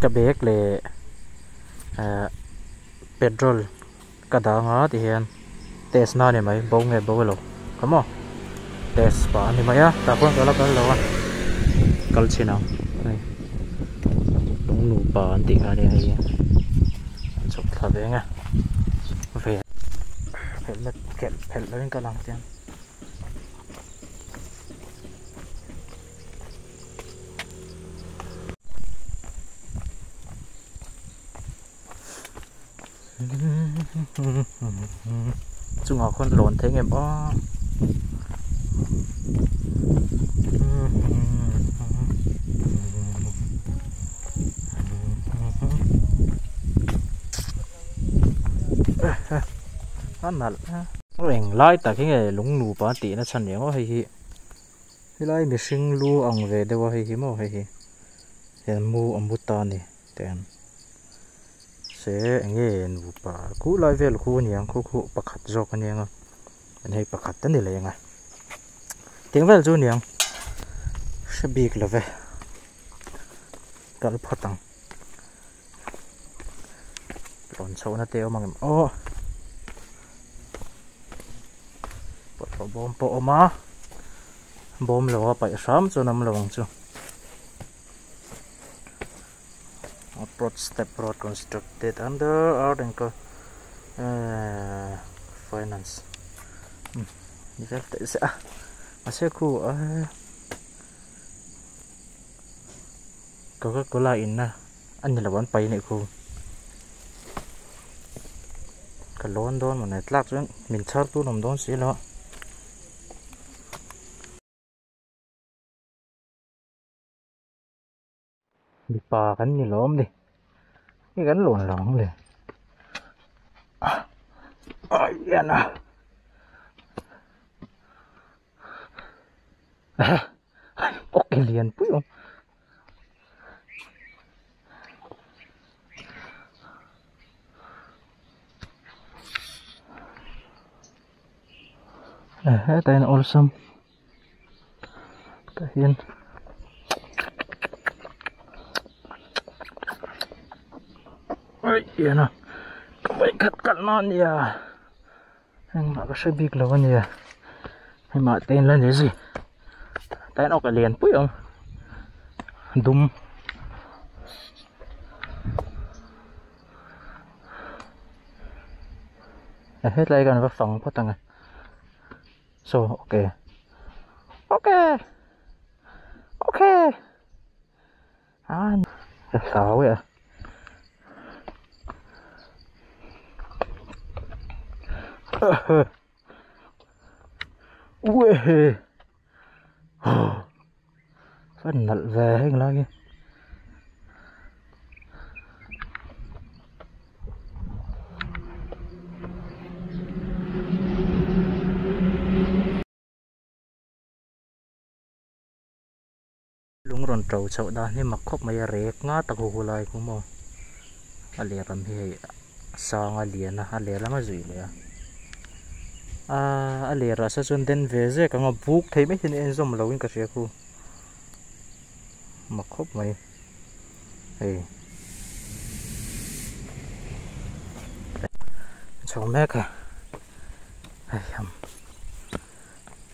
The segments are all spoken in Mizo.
Ka bag leh eh petrol ka dang a ti hian test na a ni mai bo nge bo lo kha maw test pah a ni mai a tah khuan ka la kal lo a kal chhin ang hei lung nupa an tih kha ania hei hi an chhuk thla ve ang e ve helmet phelh phelh lovin ka lang chiang. Chungah khuan lawn thei ngem aw a nalh a eng lai tak hi nge lung nupa tih na chhan ni ang aw hei hi helai mihring lu ang ve deuh a hei hi maw hei hi hian mu a mu ta a ni ten. Se enge nupa khuh lai vel khu aniang khu khu pakhat zawk aniang a an hei pakhat a ni leh ang a tiang vel chu aniang hre bik lo ve kal phawt ang rawn chhohna te a awm ang em aw bawlhhlawh bawm pawh a awm a bawm lo a paih hram chuan a awm lo ang chu. Approach step road constructed under art and finance ni vel teh se a mahse khu eh coca cola in na a ni lo an pai anih khu ka lawn dawn mawni tlak chuan min chhar tu an awm dawn si lo a. Mipa kan ni lawm ni nge kan lawn lo ang le ai hian a awk lian pui awm. Hetah hian awlsam. Tah hian aih hian a ka vawikhat kalna a nia engmah ka hre bik lo a nia hemah te in la ni zui tah hian awk a lian pui ang dum. Hetlai kan va fang phawt ang e. So okay okay okay an ka hlau e a uehe a nalh ve heng lai hi. Lung rawn to chhoh dan hi mak khawp mai a rek nga tak hu hu lai khu maw a leh ram hi hei a sang a lian a a leh lam a zuih leh a aaa a leh rah sa chuan den ve zek ang a buk thei mai hian a en zawm lo in ka hria khu mak khawp mai hei chho mek a hei ham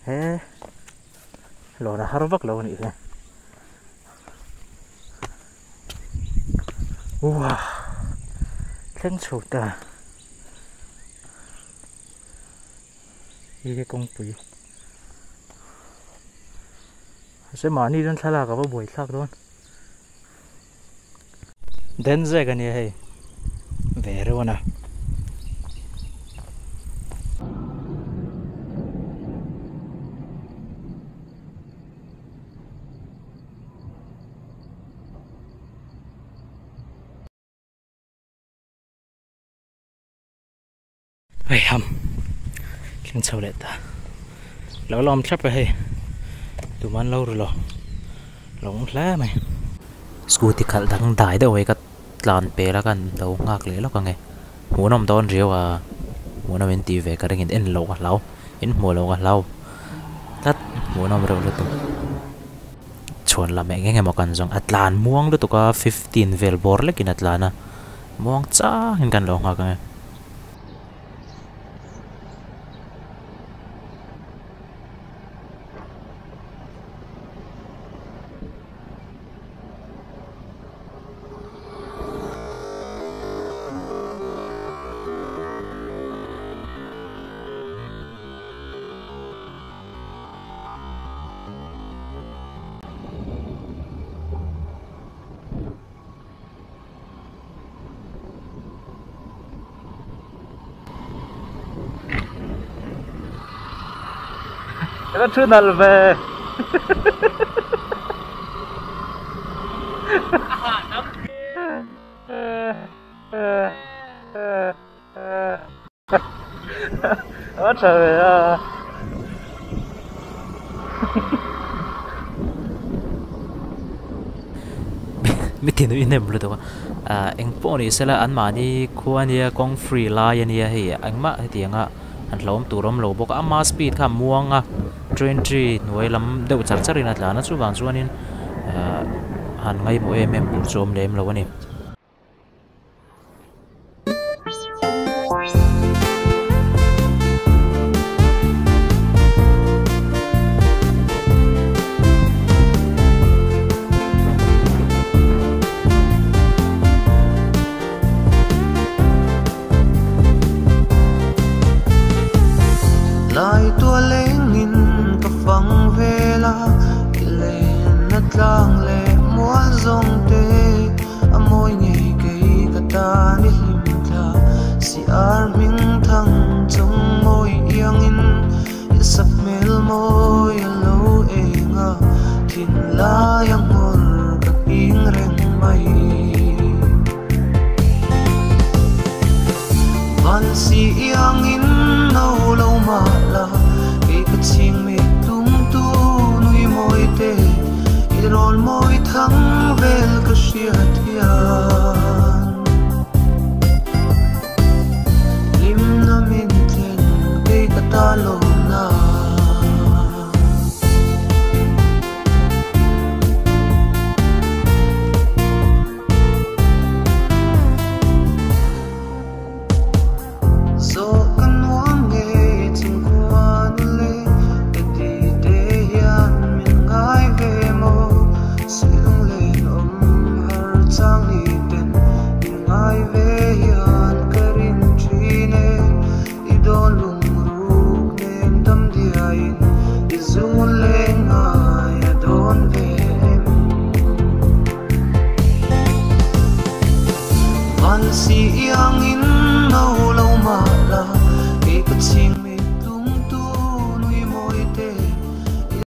he lawn a har vak lo a nih hi uah thleng chho ta hi kawngpui mahse mahni chuan thlalak a va buai thlak dawn Denzek a nia hei ve reuh a na. Hei ham thleng chho leh ta lo la awm thlap a hei tuman lo ru lo lo awm hle mai scooty khalh dang dai deuh mai ka tlan pel a kan lo nghak leh lawk ang e hmuhnawm dawn riau a hmuhnawm in tih ve ka ring in en loh ka hlau in hmuh loh ka hlau tlat hmuhnawm reuh lutuk. Chhuanlam eng eng emaw kan zawng a tlan muang lutuk a fifteen vel bawr lekin a tlan a muang changin kan lo nghak ang e. Ka thu nalh ve. A tha ve a. Mi ti nui hnem lutuk a. Ah eng pawh ni sela anmahni khua ania kawng free lai ania hei engmah hetianga an hlauhawm tur awm lo bawk a. Ama speed kha a muang a train tree hnuai lam deuh char charin a tlan a chuvang chuanin ah han ngaihmawh em em tur chu awm lem lo a ni. Lai tua lengin ka fang vela i len na tlang leh mual zawng te a mawi ngei kei ka tan i hlim thla si ar hming thang chung mawi iangin i sak hmel mawi a lo eng a thinlai a nghawr ka nghing reng mai. Van si iangin no lo mah